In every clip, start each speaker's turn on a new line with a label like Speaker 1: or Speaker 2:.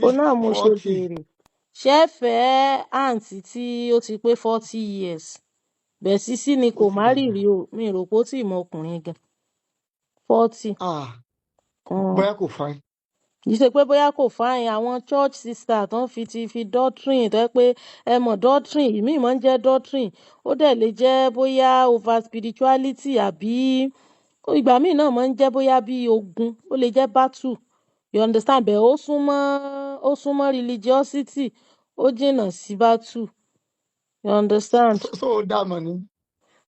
Speaker 1: Ó náà
Speaker 2: 60,
Speaker 1: mo ṣe
Speaker 2: 40.
Speaker 1: béèrè, ṣé ẹ fẹ́ àǹtí tí ó ti pé 40 years bẹ́ẹ̀ sísí ni
Speaker 2: Ó
Speaker 1: kò
Speaker 2: ti
Speaker 1: má rì
Speaker 2: dàgbà.
Speaker 1: Rí o, mi rò pé ó tì mọ ọkùnrin gan, 40.
Speaker 2: Ah, bóyá kò fine.
Speaker 1: Kì í ṣe pé bóyá kò fine. Àwọn church sister tó ń fi ti fi doctrine, tó jẹ́ pé ẹ mọ̀ doctrine ìmíì máa ń jẹ́ doctrine, ó dẹ̀ lè jẹ́ bóyá over spirituality, àbí ìgbà míì náà máa ń jẹ́ bóyá bí ogun, ó lè jẹ́ battle, you understand? Bẹ́ẹ̀ ó súnmọ́ religiosity, ó jìnnà sí battle, you understand?
Speaker 2: So ó dá mọ̀ ni.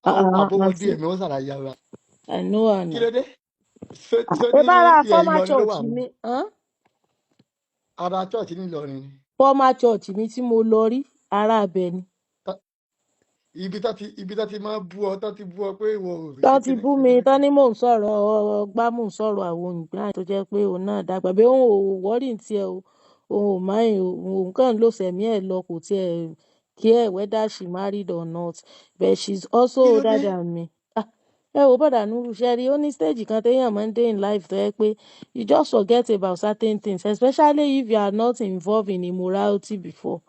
Speaker 1: Ah, ah,
Speaker 2: Àbówọ
Speaker 1: àǹtí
Speaker 2: díẹ̀ mi ó ṣàlàyé ara.
Speaker 1: I know her
Speaker 2: Kí
Speaker 1: now.
Speaker 2: ló dé? So
Speaker 1: Ẹ
Speaker 2: ní
Speaker 1: bá ra
Speaker 2: ilẹ̀
Speaker 1: former
Speaker 2: Ìlọrin ló
Speaker 1: church
Speaker 2: wà ní.
Speaker 1: mi, hàn?
Speaker 2: Ara church ní Ìlọrin ni.
Speaker 1: Former church mi tí mo lọ rí, ará ibẹ̀ ni.
Speaker 2: Ibi tó ti máa bú ọ, tó ti bú ọ pé ìwọ ò ṣe
Speaker 1: Tán ti
Speaker 2: kíní
Speaker 1: bú
Speaker 2: kan
Speaker 1: mi
Speaker 2: kíní
Speaker 1: tán
Speaker 2: kan.
Speaker 1: ní mò ń sọ̀rọ̀ ọgbà, mò ń sọ̀rọ̀ àwọn òyìnbó tó jẹ́ pé òun náà dàgbà bí òun ò worry ní tiẹ̀ o, òun ò mind o, òun kàn ń lò sẹ̀mí ẹ̀ lọ, kò tiẹ̀ care whether she married or not, but she's also
Speaker 2: Kí ló
Speaker 1: older
Speaker 2: dé?
Speaker 1: than me. Ah, ẹ wo bọ́dà Nuru, ṣe rí, ó ní stage kan téèyàn máa ń dé in life tó yẹ pé you just forget about certain things, especially if you are not involved in immorality before.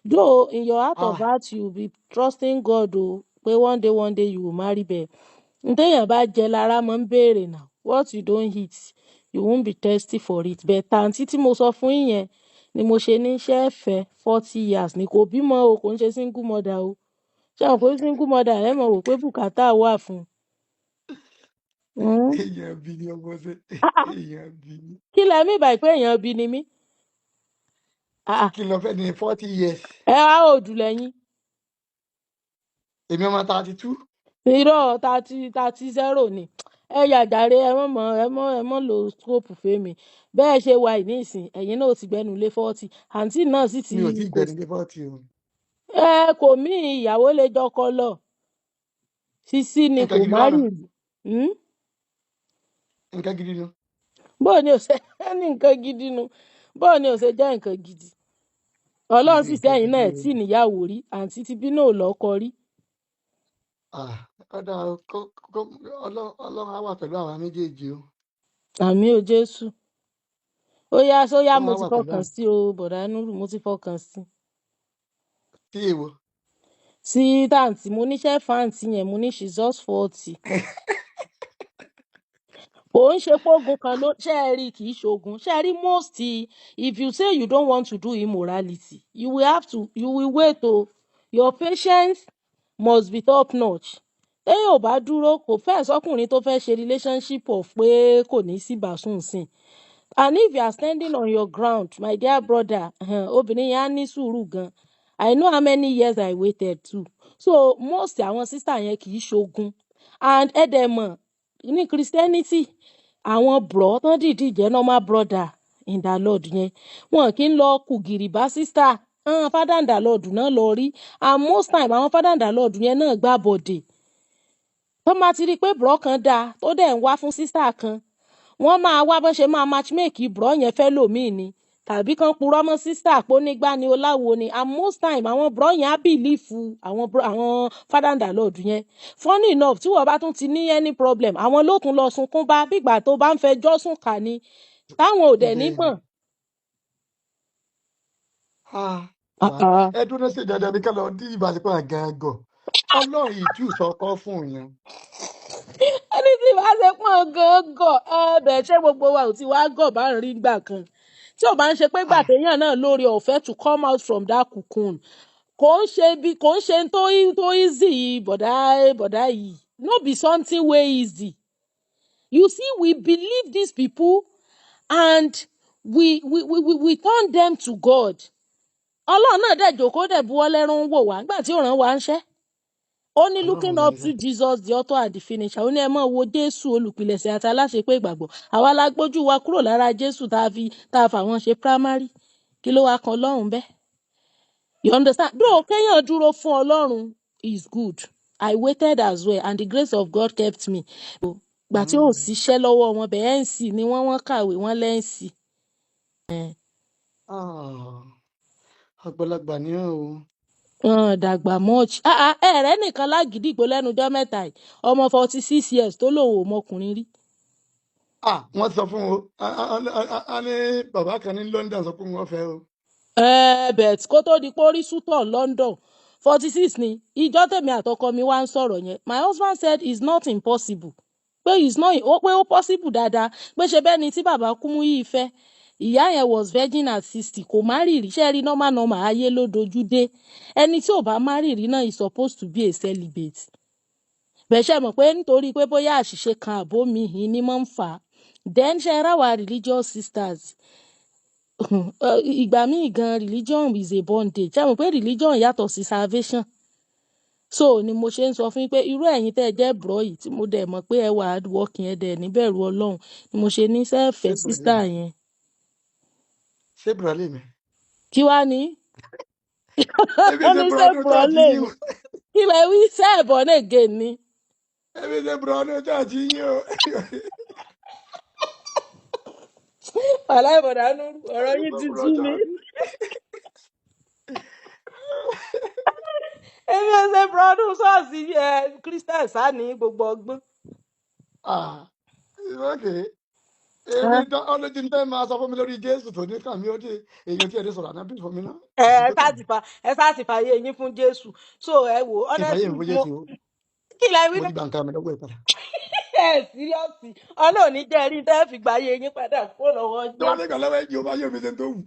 Speaker 1: Though in your heart of
Speaker 2: Ah,
Speaker 1: heart you be trusting God o pé one day, one day you will marry, bẹ́ẹ̀ ntẹ́yàn bá jẹ lára máa ń béèrè now. What you don't eat, you won't be thirsty for it. But tàǹtí tí mo sọ fún yín yẹn ni mo ṣe ní ṣe é fẹ́. 40 years ni, kò bímọ o, kò ń ṣe single mother o. Ṣé àwọn pé single mother, ẹ mọ̀ wò pé bùkátà wà fún un.
Speaker 2: Èèyàn bí ni ọmọ ṣe.
Speaker 1: Ah, ah,
Speaker 2: Èèyàn bí ni.
Speaker 1: Kí lẹ mí báyìí pé èèyàn bí ni mí? Ah, ah,
Speaker 2: Kí ló fẹ́ ní 40 years?
Speaker 1: Ẹ wá òdù lẹ́yìn.
Speaker 2: Èmi ọmọ 32.
Speaker 1: Irọ́, 30, 30 ni ẹ yàjàre. Ẹ mọ̀ mọ̀, ẹ mọ̀ lo scope fèmí bẹ́ẹ̀ ṣe wà yìí nísìn. Ẹ̀yin náà ó ti gbẹnu lé 40, àǹtí náà sì ti
Speaker 2: Mi ò tí ì
Speaker 1: kò
Speaker 2: gbẹnu lé 40 o.
Speaker 1: Ẹ kò mí ìyàwó lè jọkọ lọ, sisi ni
Speaker 2: Nǹkan
Speaker 1: kò
Speaker 2: gidi
Speaker 1: má
Speaker 2: wà
Speaker 1: rì
Speaker 2: nù.
Speaker 1: rí.
Speaker 2: Nǹkan gidi nu.
Speaker 1: Bóò ni ò ṣe ní nǹkan gidi nu? Bóò ni ò ṣe jẹ́ nǹkan gidi?
Speaker 2: Kì í
Speaker 1: Ọlọ́run
Speaker 2: ṣe
Speaker 1: sì
Speaker 2: nǹkan
Speaker 1: sẹ́yìn
Speaker 2: gidi
Speaker 1: náà
Speaker 2: o.
Speaker 1: tí níyàwó rí, àǹtí tí bí náà ò lọ́kọ rí.
Speaker 2: Ah, ọ̀dà Ọlọ́run á wà pẹ̀lú àwa méjèèjì o.
Speaker 1: Àmín o Jésù. Ó yá, sóyá.
Speaker 2: Ọlọ́run
Speaker 1: Mo
Speaker 2: á
Speaker 1: ti
Speaker 2: wà pẹ̀lú
Speaker 1: fọkàn
Speaker 2: àwọn
Speaker 1: sí o, bọ̀dá Núrù, mo ti fọkàn sí.
Speaker 2: Tí èwo?
Speaker 1: Sí tàǹtí mo níṣẹ́ fáǹtì yẹn, mo ní she's just 40. Kò ń ṣe pógun kan ló ṣe é rí, kì í ṣogun ṣe é rí. Most, if you say you don't want to do immorality, you will have to, you will wait o. Your patience must be top notch. Téèyàn ò bá dúró, kò fẹ́ sọ́kùnrin tó fẹ́ ṣe relationship of pé kò ní sí ìbásùn sìn. And if you are standing on your ground, my dear brother, obìnrin yẹn á ní sùúrù gan. I know how many years I waited too. So most àwọn sister yẹn, kì í ṣogun. And ẹ dẹ̀ mọ̀ ní Christianity, àwọn bro tán dìídì jẹ́ normal brother in the Lord yẹn, wọn kì í lọ kùgìrì bá sister. Father in the Lord náà lọ rí, and most time àwọn father in the Lord yẹn náà gbà bọ̀dẹ̀. Tó máa ti rí i pé bro kan dáa tó dẹ̀ ń wá fún sister kan, wọ́n máa wá bọ́n ṣe máa matchmake bro yẹn fẹ́ lòmíì ni, tàbí kan purọ́ mọ́ sister pé ó nígbà ni ó láwo ni. And most time àwọn bro yẹn á believe àwọn bro, àwọn father in the Lord yẹn. Funny enough, tí wọ́n bá tún ti ní any problem, àwọn ló tún lọ sunkún bá, bígbà tó bá ń fẹjọ́ sùn kà ni, táwọn ò dẹ̀ ní
Speaker 2: Bẹ́ẹ̀
Speaker 1: mọ̀.
Speaker 2: Ah,
Speaker 1: Ah,
Speaker 2: wà
Speaker 1: ah.
Speaker 2: ẹ dúró sí dandan ní ká lọ dí ìbáṣepọ̀ àgàgọ̀. Ọlọ́run ìtú sọkọ fún yẹn.
Speaker 1: Ẹni tí bá ṣe pọ́n gan gọ̀ ẹ bẹ̀, ṣé gbogbo wa ò ti wá gọ̀ bá ń rí gbà kan tí ò bá ń ṣe pé gbà
Speaker 2: Ah,
Speaker 1: téèyàn náà lórí ọ̀fẹ́ to come out from that cocoon? Kò ń ṣe bí, kò ń ṣe tó easy. Bọ̀dá yìí no be something wey easy. You see, we believe these people and we turn them to God. Ọlọ́run náà dẹ̀ jókòó, dẹ̀ buwọ́ lẹ́rú ń wò wá nígbà tí ò rán wa ń ṣẹ́. Ó ní
Speaker 2: Ọlọ́run
Speaker 1: looking
Speaker 2: rẹ̀
Speaker 1: up to
Speaker 2: níṣẹ́.
Speaker 1: Jesus, the author and the finisher. Ó ní ẹ mọ̀ wo Jésù, olùpilẹ̀ṣẹ̀ àti aláṣepé ìgbàgbọ́. Àwa la gbójú wa kúrò lára Jésù, tá a fi tá a fà wọ́n ṣe primary. Kí ló wá kan Ọlọ́run bẹ́ẹ̀? You understand? Though kéèyàn dúró fún Ọlọ́run is good. I waited as well and the grace of God kept me. Gbà tí ò síṣẹ́ lọ́wọ́ wọn bẹ́ẹ̀, NC ni wọ́n, wọ́n kàwé, wọ́n lẹ́ǹsì.
Speaker 2: Ah, àgbàlagbà ni ọ́ o.
Speaker 1: Wọn dàgbà much. Ah ah, ẹ̀rẹ́ nìkan lágídígbò lẹ́nu ọjọ́ mẹ́ta yìí, ọmọ 46 years tó lòun ò mọkùnrin rí.
Speaker 2: Ah, wọ́n sọ fún o, a ní bàbá kan ní London sọ pé wọ́n fẹ́ o.
Speaker 1: Bet kó tó di pé ó rí suitor London, 46 ni ìjọ tèmi àtọkọ mi wá ń sọ̀rọ̀ yẹn. My husband said it's not impossible, pé it's not, ó pé ó possible dáadáa, pé ṣe bẹ́ẹ̀ ni tí bàbá Kúmúyì fẹ́ ìyá yẹn was virgin at 60, kò má rì rí. Ṣe rí normal normal ayé ló dojú dé. Ẹni tí ò bá má rì rí náà is supposed to be a celibate bẹ́ẹ̀. Ṣe mọ̀ pé nítorí pé bóyá àṣìṣe kan àbó mi yìí ni máa ń fà á. Then ṣe ráwa religious sisters, ìgbà míì gan religion is a bondage. Ṣe mọ̀ pé religion yàtọ̀ sí salvation? So ni mo ṣe ń sọ fún yín pé irú ẹ̀yin tẹ́ ẹ jẹ́ bro yìí, tí mo dẹ̀ mọ̀ pé ẹ wà hard working, ẹ dẹ̀ níbẹ̀rù Ọlọ́run, ni mo ṣe ní
Speaker 2: Ṣé
Speaker 1: sẹ́ẹ̀fẹ̀
Speaker 2: bùrọ̀lì
Speaker 1: sister
Speaker 2: mi?
Speaker 1: yẹn.
Speaker 2: Ṣé bùrọ̀lì mi?
Speaker 1: Kí wá ní?
Speaker 2: Ebi
Speaker 1: Ó
Speaker 2: ṣe
Speaker 1: ní ṣé
Speaker 2: bùrọ̀lì
Speaker 1: bro
Speaker 2: church
Speaker 1: lè
Speaker 2: yín
Speaker 1: mi
Speaker 2: o.
Speaker 1: kí lẹ wí? Sẹ́ẹ̀bọ̀ náà again ni?
Speaker 2: Ebi ṣe bùrọ̀lì church yín o.
Speaker 1: Wàhálà ìbọ̀dà nù, ọ̀rọ̀
Speaker 2: Ebi
Speaker 1: yín
Speaker 2: ṣe
Speaker 1: ti
Speaker 2: bùrọ̀
Speaker 1: sú mi.
Speaker 2: church.
Speaker 1: Èmi ò ṣe bro ọdún ṣọ́ọ̀ṣì ẹ Christian sá ní gbogbo ọgbọ́n.
Speaker 2: Ah, okay. Èmi ọlọ́jú tẹ́ máa sọ fún mi lórí Jésù tó ní kàn mí, ó dé èèyàn tí ẹ lè sọ̀rọ̀ ànábì fún mi náà,
Speaker 1: Ẹ
Speaker 2: kò sí
Speaker 1: ẹ
Speaker 2: tó
Speaker 1: sáà
Speaker 2: kàn mí.
Speaker 1: ti fa, ẹ sáà ti fààyè yín fún Jésù. So ẹ wò
Speaker 2: Ìfàyè
Speaker 1: honestly
Speaker 2: mi fún
Speaker 1: mo
Speaker 2: Jésù o.
Speaker 1: kí lẹ wí
Speaker 2: Mo
Speaker 1: náà?
Speaker 2: ti gba nǹkan mi lọ́wọ́ ẹ̀ padà.
Speaker 1: Ẹ serious? Ọlọ́run ní jẹ́ rí tẹ́ ẹ fi gbàyè yín padà kó lọ́wọ́
Speaker 2: Tó bá
Speaker 1: Jésù.
Speaker 2: lè gbà lọ́wọ́ ẹ̀jẹ̀, ó bá yóò fi ṣe tó wù.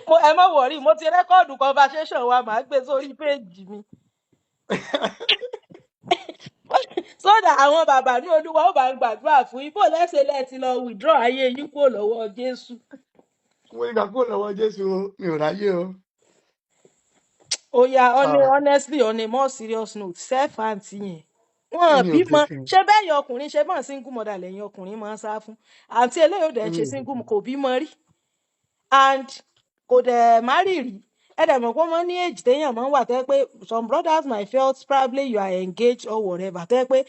Speaker 1: Mo ẹ má worry, mo ti record conversation wa, màá gbé sórí péèjì mi so that àwọn bàbá ní Olúwa ó bá ń gbàdúrà fún yín bó lẹ́sẹ̀ lẹ́ẹ̀ ti lọ withdraw ayé yín kúrò lọ́wọ́ Jésù.
Speaker 2: Mo ti gbà kúrò lọ́wọ́ Jésù o, mi ò ráyè o.
Speaker 1: Ó yá,
Speaker 2: Ah,
Speaker 1: honestly, on a more serious note, self àǹtí yẹn wọn
Speaker 2: èmi ò
Speaker 1: bímọ
Speaker 2: fẹ́ fẹ́ o.
Speaker 1: ṣé bẹ́ẹ̀ yẹn ọkùnrin ṣe mọ̀, single mother lẹ́yìn ọkùnrin máa ń sá fún àǹtí eléyìí, ò dẹ̀
Speaker 2: Èmi
Speaker 1: ṣe
Speaker 2: ò fẹ́
Speaker 1: single
Speaker 2: fẹ́.
Speaker 1: kò bímọ rí and kò dẹ̀ marry rí. Ẹ dẹ̀ mọ̀ pé wọ́n ní age téèyàn máa ń wà tẹ́ pé some brothers might felt probably you are engaged or whatever, tẹ́ pé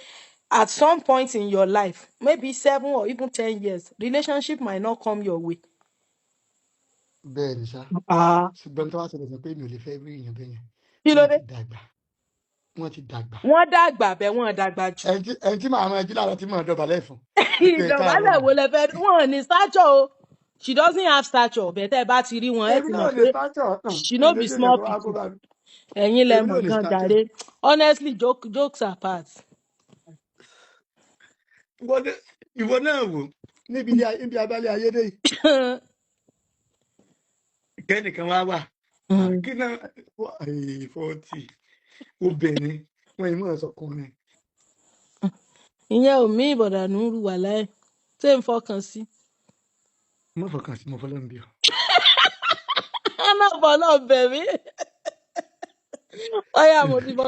Speaker 1: at some point in your life, maybe 7 or even 10 years, relationship might not come your way.
Speaker 2: Bẹ́ẹ̀ ni ṣá.
Speaker 1: Ah.
Speaker 2: Ṣùgbọ́n tó wá ṣẹlẹ̀ sí pé mi ò lè fẹ́ rí èèyàn bẹ́ẹ̀ yẹn.
Speaker 1: Kí ló
Speaker 2: Wọ́n
Speaker 1: dé?
Speaker 2: ti dàgbà. Wọ́n ti dàgbà.
Speaker 1: Wọ́n dàgbà bẹ́ẹ̀, wọ́n dàgbà jù.
Speaker 2: Ẹni tí màá máa jí láàárọ̀ tí màá dọ̀bálẹ̀ fún. Ìpè káàárọ̀
Speaker 1: Ìdọ̀bálẹ̀
Speaker 2: mà.
Speaker 1: wo lẹ fẹ́? Wọ́n ní stature o, she doesn't have stature bẹ́ẹ̀. Tẹ́ ẹ bá ti rí wọn, ẹ
Speaker 2: Èmi
Speaker 1: ti
Speaker 2: náà
Speaker 1: mọ̀
Speaker 2: ní
Speaker 1: pé
Speaker 2: stature.
Speaker 1: she no
Speaker 2: Èmi
Speaker 1: be
Speaker 2: lójú èèyàn
Speaker 1: small
Speaker 2: kó wá kó
Speaker 1: pikin.
Speaker 2: bá mi.
Speaker 1: Ẹ̀yin lẹ
Speaker 2: Èmi
Speaker 1: mọ̀
Speaker 2: náà ní
Speaker 1: gan
Speaker 2: stature.
Speaker 1: jàre. Honestly, jokes apart.
Speaker 2: Ìwọ náà wò níbi ilé níbi abálé ayé dé yìí. Kẹ́nìkan wá wà. Ah, kí náà 40 obìnrin wọ́n yìí mọ̀ sọkùnrin.
Speaker 1: Ìyẹn ò mí ìbọ̀dà nùrù wà láì ṣé ń fọkàn sí.
Speaker 2: Má fọkàn sí mo fọlọ́ ń bí ọ.
Speaker 1: Ẹ má bọ̀ náà bẹ̀ mí. Ọ̀yà mo ti fọ.